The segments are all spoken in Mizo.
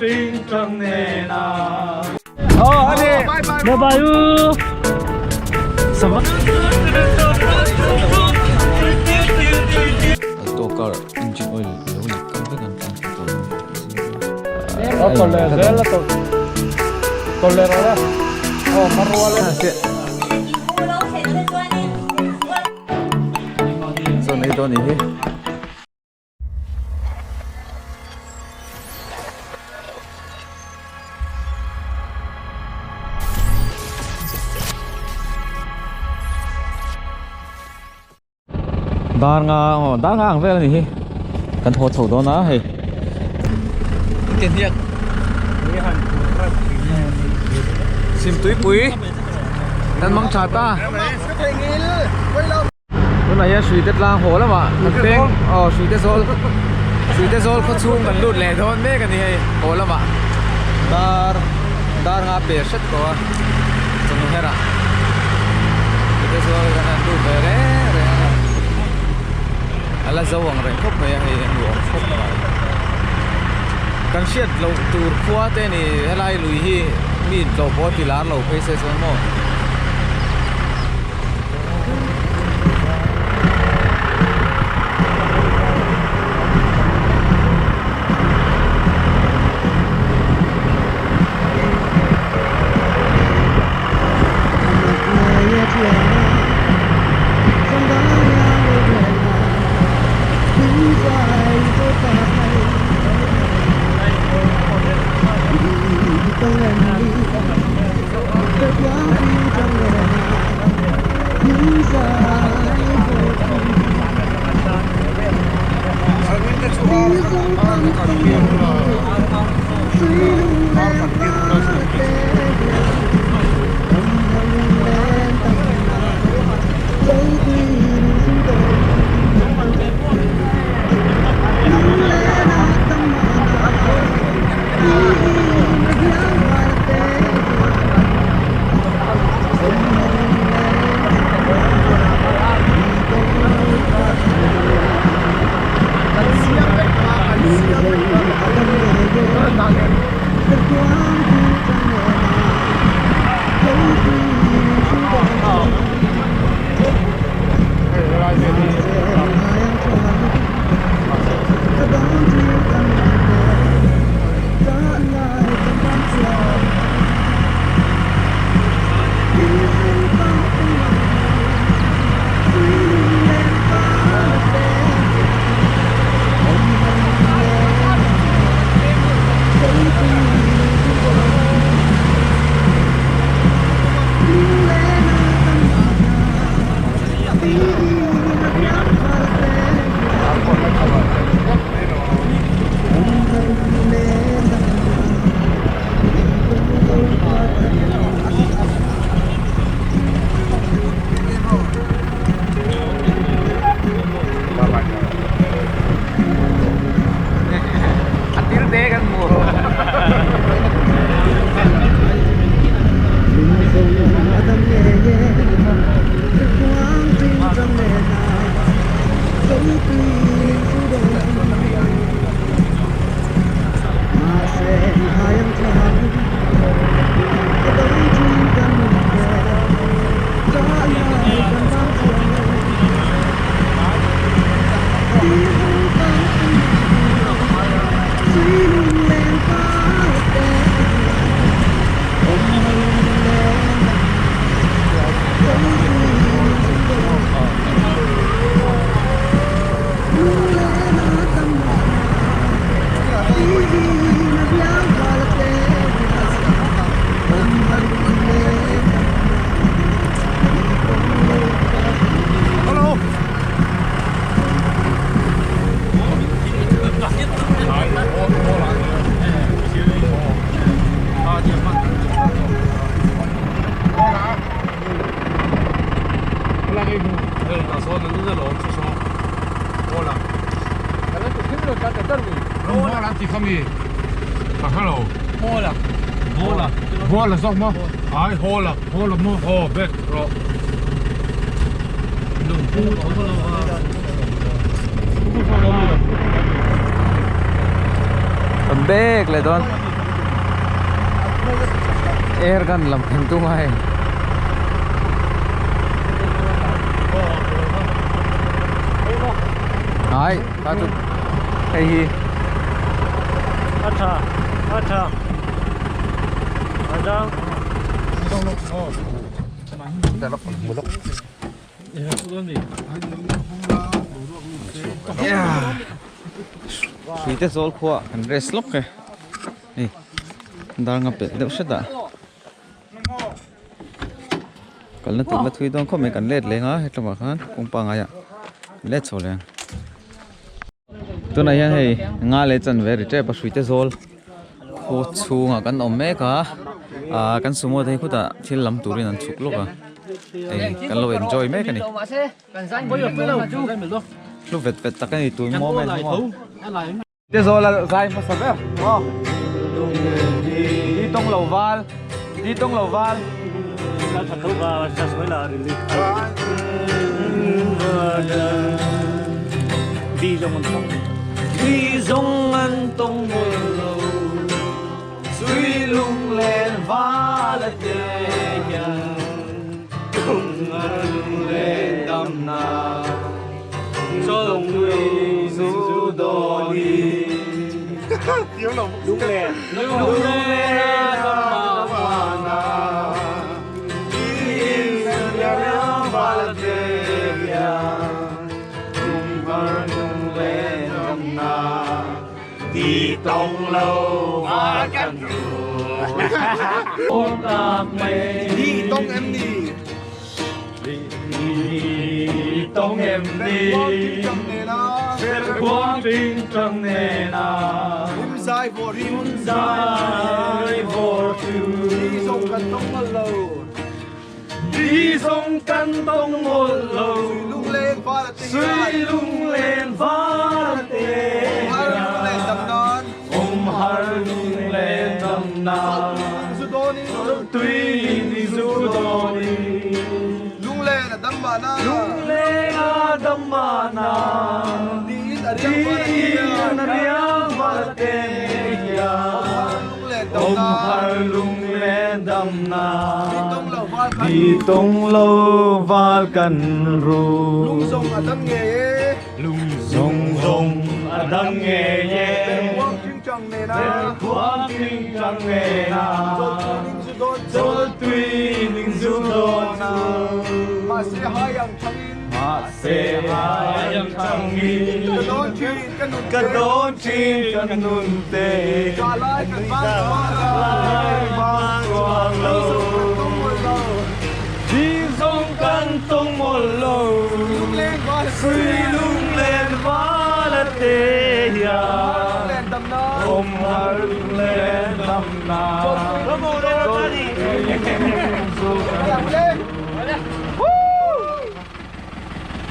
Bye bye u. Alto car engine oil lo leak kang vek an tlang thei tawh lo ni. Dar nga aw dar nga ang vel a ni hi kan haw chho dawn a hei sim tuipui kan mang tha ta. Tunah hian Hruite tlang haw lamah kan peng aw Hruite zawl Hruite zawl khaw chhung kan lut leh dawn mek a ni hei haw lamah dar dar nga pe hret tawh a chawhnu herah Hruite zawl kan han lut ve reng reng a a la zo ang reng khawp mai a hei a nuam khawp mai kan hriat loh tur khua te a ni helai lui hi mi intlawh pawh a ti lar lo phei se chuan maw. A til te kan hmu. Kan bag leh dawn. Air gun lam kan tum a hei. Ai, ta chu hei hi. A tha, a tha. A zang. Hrui te zawl khua kan rest lawk e hei dar nga pelh deuh hret ah kalna tur la thui dawn khawp mai kan let leng a hetlawmah khan kawng pangai ah kan let chho leh ang tunah hian hei nga leh chanve ri tep a hrui te zawl khaw chhungah kan awm mek a ah kan sumo te hi khutah thil lam turin an chhuk lawk a hei kan lo enjoy mek a ni. Hlu vet vet tak a ni tun moment hi maw. Te zawl a zai hmasa ber maw. Di tawng lo val, di tawng lo val. Di zawng an tawng mawlh lo, sui lunglen val a te hian.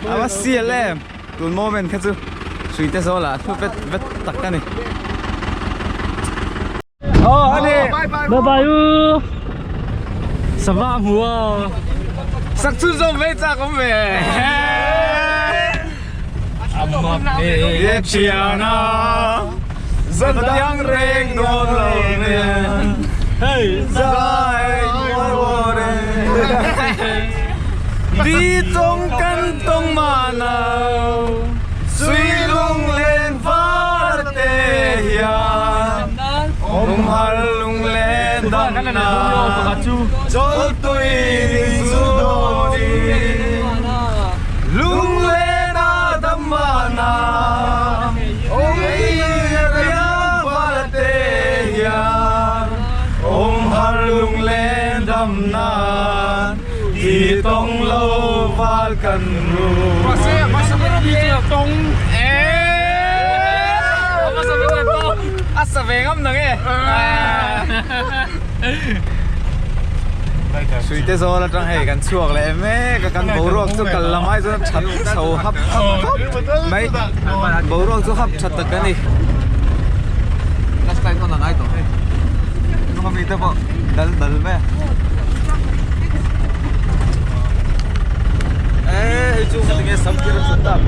A va sial em tun moment kha chu hrui te zawl ah thu vet vet tak a ni. Aw a ni. Bye bye u. Sava hmu a. Sak chun zawm ve chak awm ve. Ye thiana zan reng dawn lo nen Hey zai mual Di tawng kan tawng mahna Sui lunglen var te hian Awm har lunglen damna Chawltui ning zu dawnin Lunglen a dam mahna Awm riang var te hian Awm har lunglen damna Ti tawng lo val kan ru. A sa ve ngam nang e. Suite zawl atang hei kan chhuak leh mek a kan boruak chu kal lam ai chuan that chho hap hap khawp mai boruak chu hap tha tak a ni. Flashlight on a ngai tawh hei. Hnung ami te pawh dal dal mai a. Ê hei chu tinge sam kir a chhun tak.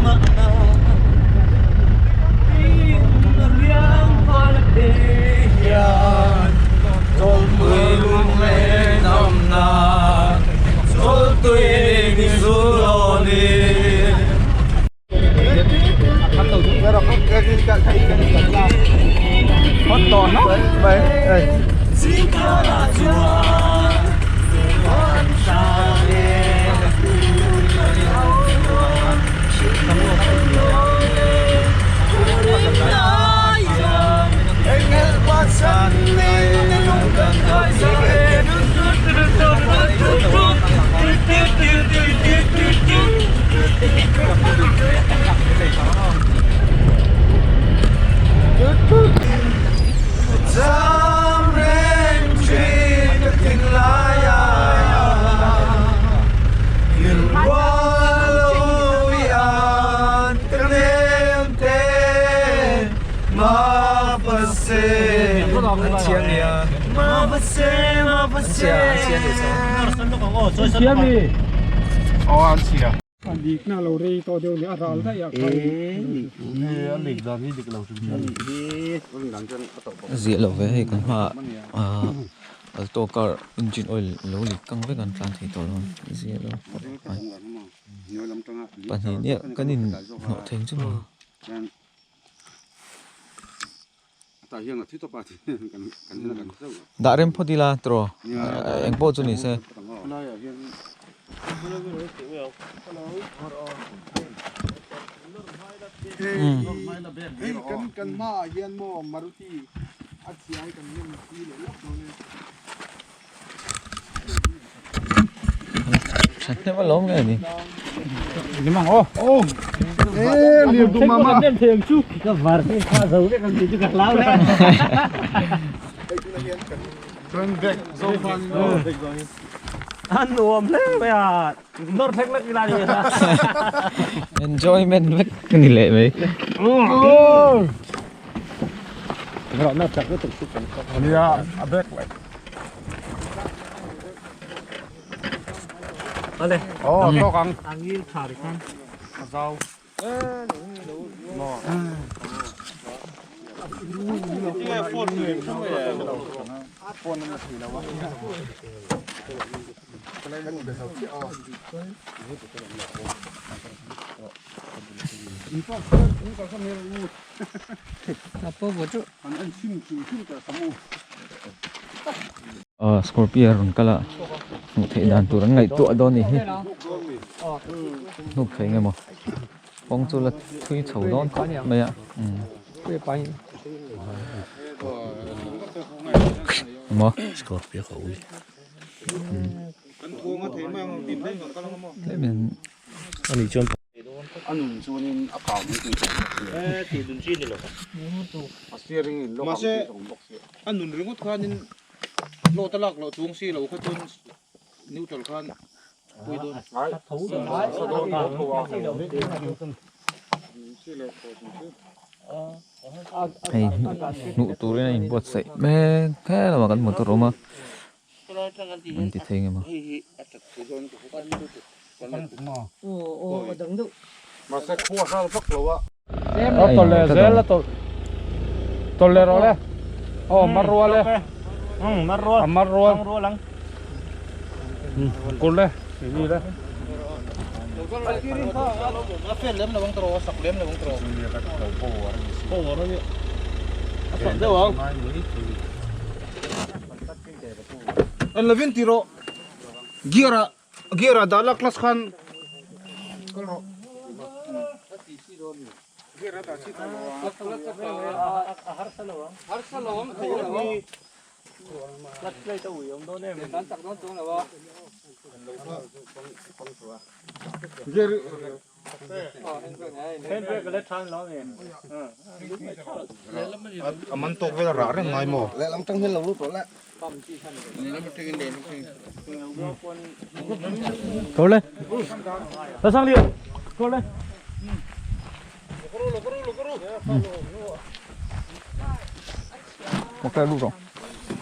An chhia nia. An chhia an chhia ni se. Chhia mi. Aw an chhia. A lik na lo rei tawh deuh leh a ral daih ah khan. Ziah lo ve hei kan hmaah ah alto car engine oil lo lik kang vek an tlan thei tawh lo a ziah lo khawp mai pahnih nia kan in hnawh thei chu maw. Dah rem phawt ila tiraw eng pawh chu ni se. Thahnem a lawm nge ni. Enjoyment vek ka ni leh mai. Aw scorpio rawn kal a hmuh theih dan tur an ngaihtuah dawn a nih hi hnuk thei nge maw kawng chu la thui chho dawn khawp mai a maw scorpio ka ui tlemin ani chuan A nun chuanin a kang hi tih e tih dun chi ni lo a steering in lock ang tih awm bawk sia. A nun ringawt khanin load a lak loh chuang si lo kha chuan neutral khan pui dawn. Hei hnuh turin a inbuatsaih mek he lamah kan motor a awm a. An ti thei nge maw? En lovin ti rawh gear ah gear ah dah la clutch khan kal rawh gear a dah chi tawh lo a gear A man tawk vel a rah reng ngai maw? Lehlam tang hian lo lut rawh le. Kawr le. La sang lian. Kawr le. Ok lut rawh.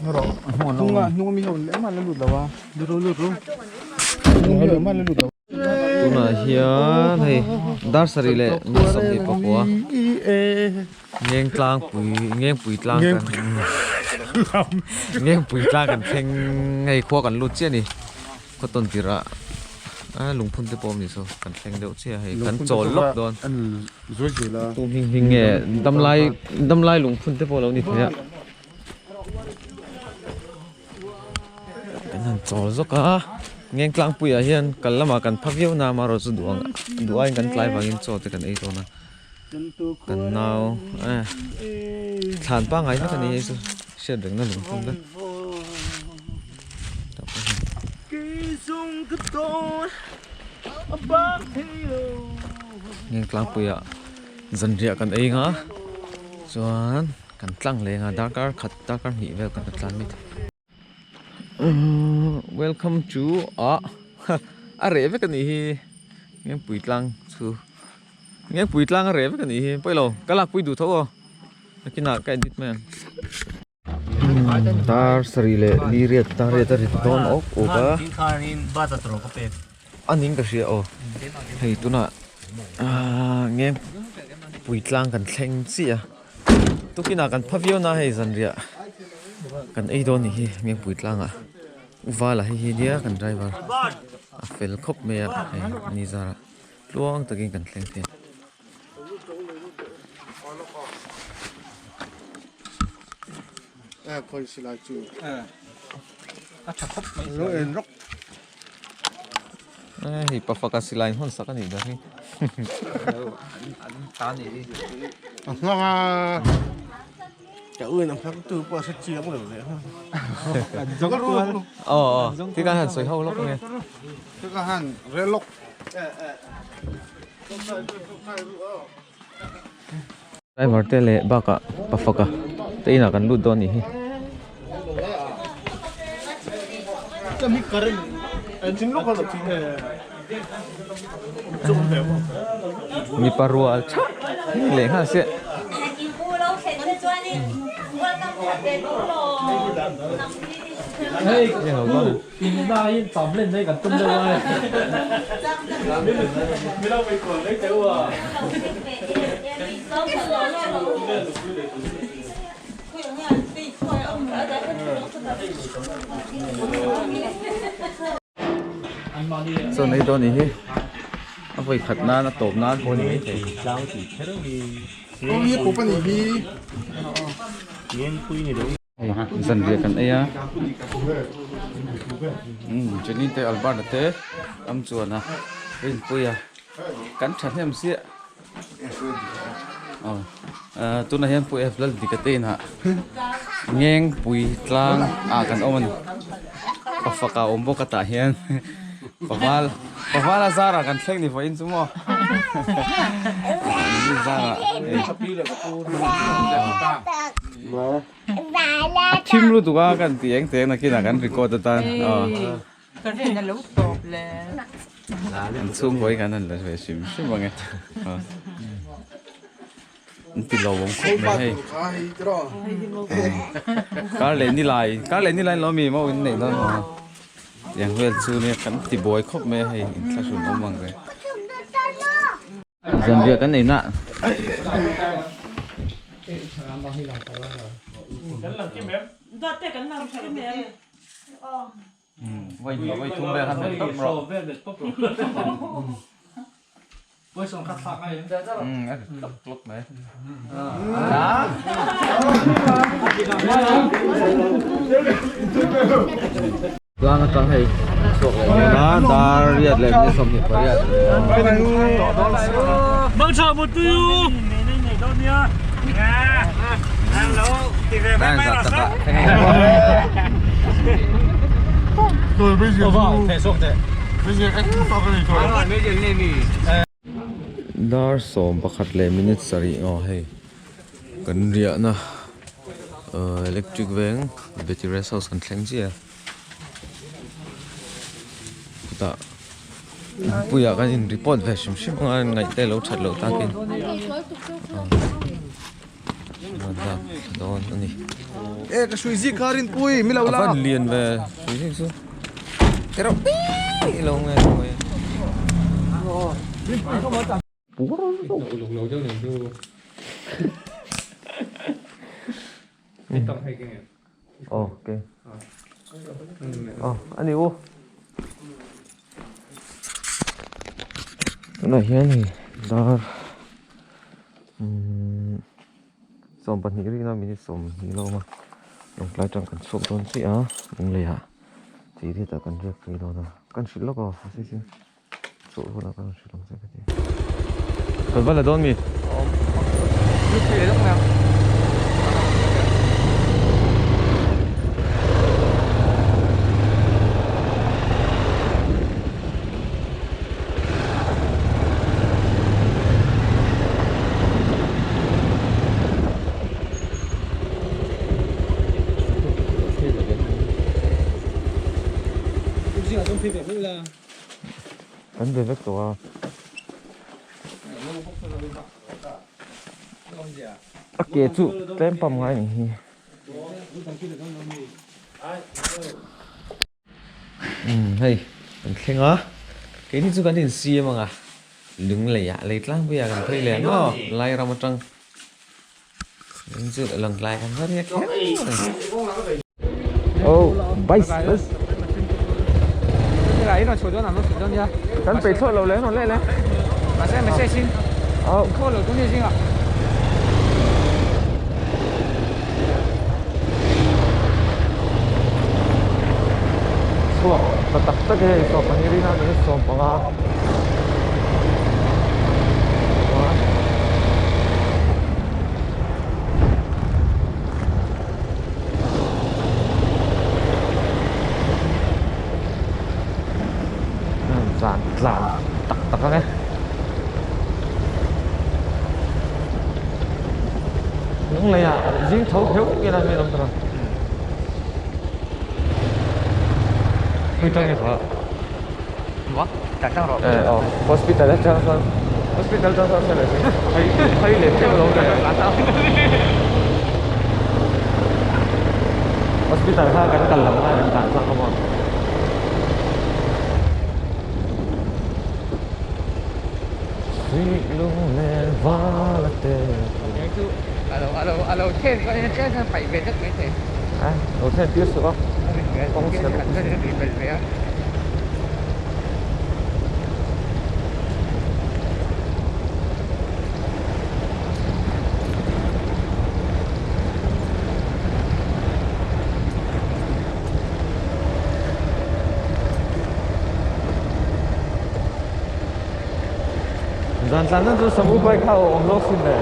Hnunga hnunga mi ho leh mah la lut lo a. Lut rawh lut rawh. Hnunga mi ho mah la lut lo. Tunah hian hei dar sarih leh minute sawmhnih pakua ngeng tlangpui ngengpui tlang kan ngengpui tlang kan thleng hei khua kan lut chiah a ni khaw tawn tirh ah a lungphun te pawh a awm ni saw kan thleng deuh chiah a hei kan chawl lawk dawn tu hming hming nge damlai damlai lungphun te pawh a lo ni thei a. Kan han chawl zawk a ngeng tlangpuiah hian kal lamah kan pha viau na amaherawh chu duh ang duh aiin kan tlai vangin chaw te kan ei dawn a kan nau eh thlan pangngai vek a ni hei chu hriat reng na lungphun vek. Ngeng tlangpuiah zanriah kan ei ang a chuan. Kan tlang leng a darkar khat darkar hnih vel kan tlan mai thei. Welcome to ah a reh vek a nih hi Ngengpui tlang chu Ngengpui tlang a reh vek a nih hi pawilo ka lakpui duh tho aw nakinah ka edit mai ang. Dar sarih leh li riat dar riat a rit dawn awk awk a. A ning ka hria aw. Hei tunah aaa nge pui tlang kan thleng chiah a. Tukinah kan pha viau na hei zanriah kan ei dawn nih hi Ngengpui tlangah Uvala hei hi nia kan driver a fel khawp mai a hei ni zarah tluang takin kan thleng thei a. Hei pafaka silai hmun sak a nih ber hi. Aw aw tikhan han sawi ho lawk ange. Driver te leh bakah pafaka te inah kan lut dawn anih hi. Mipa rual thap leh nghal sia. Chaw nei dawn nih hi a vawi khat nan a tawp nan pawh a ni maithei. Hei zanriah kan ei a umm Jenny te Albert-a te am chuan a rinpui a kan thahnem chiah aw ah tunah hian Pu F Laldika te inah Ngengpui tlang ah kan awm a ni pa faka awm bawk a tah hian paval paval a zarah kan thleng ni vawiin chu maw zarah A thim lutuk a kan tih eng teng nakinah kan record atan aw. An chhungkaw hi kan han la ve hrim hrim ang e. An ti lo awm khawp mai hei. Kar leh ni lai kar leh ni lai lo mi maw in neih dawn maw. Tiang vel chu nia kan ti buai khawp mai a hei inthlahrun awm ang reng. Zanriah kan ei na. Tlang atang hei chhuak leh dawn a dar riat leh minute 28. Dar 11 leh minute sarih aw hei kan riahna electric veng Betty rest house kan thleng chiah a chutah puiah kan in report ve hrim hrim anga ngaih te lo that loh takin dawn a ni. E ka hrui zik kha rinpui mi lo la. A van lian ve hrui zik chu. Te reuh pi lo nge mawi. Ok. Oh, ani u. Tunah hian hei dar umm 12 rihna minute 20 lo awm a lawngtlai atang kan chhuak dawn chiah a lungleiah chi riatah kan riak phei dawn a kan hrilh lawk aw mahse chu chhuah hunah kan hrilh ang che ka ti kan va la dawn mi. Kan ve vek tawh a. A ke chu tlem pam ngai ni hi. Umm hei kan thleng a keini chu kan insiam ang a lunglei ah lei tlangpui ah kan phei leh ang aw lai ram atang in chu lang tlai kan va riak kher mai oh bais bais kan peih thlawh lo le rawn leh le oh Chhuak ta tak tak e hei sawmpahnih rina minute sawmpanga tlan tlan tak tak ang e. Lunglei ah zing tho pheuh ila mi an awm tawh a. Hui tang nge kha. Eh aw hospital atang sawn hospital atang sawn sawn hei hei leh pheuh lo le. Hospital kha kan kal lam khan kan tlan chak a maw. Zan tlan nan chu samu bike kha a awm lawk sin le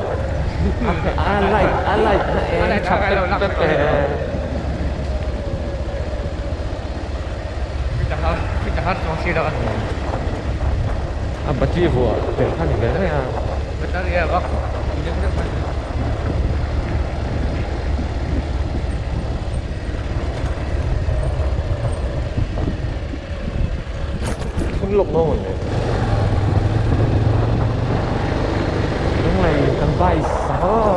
a light a light na eng tha pep pep e. A battery vuah tel kha ni ve mai a. Phun lawk dawn ang le. Lunglei kan bike sa haw.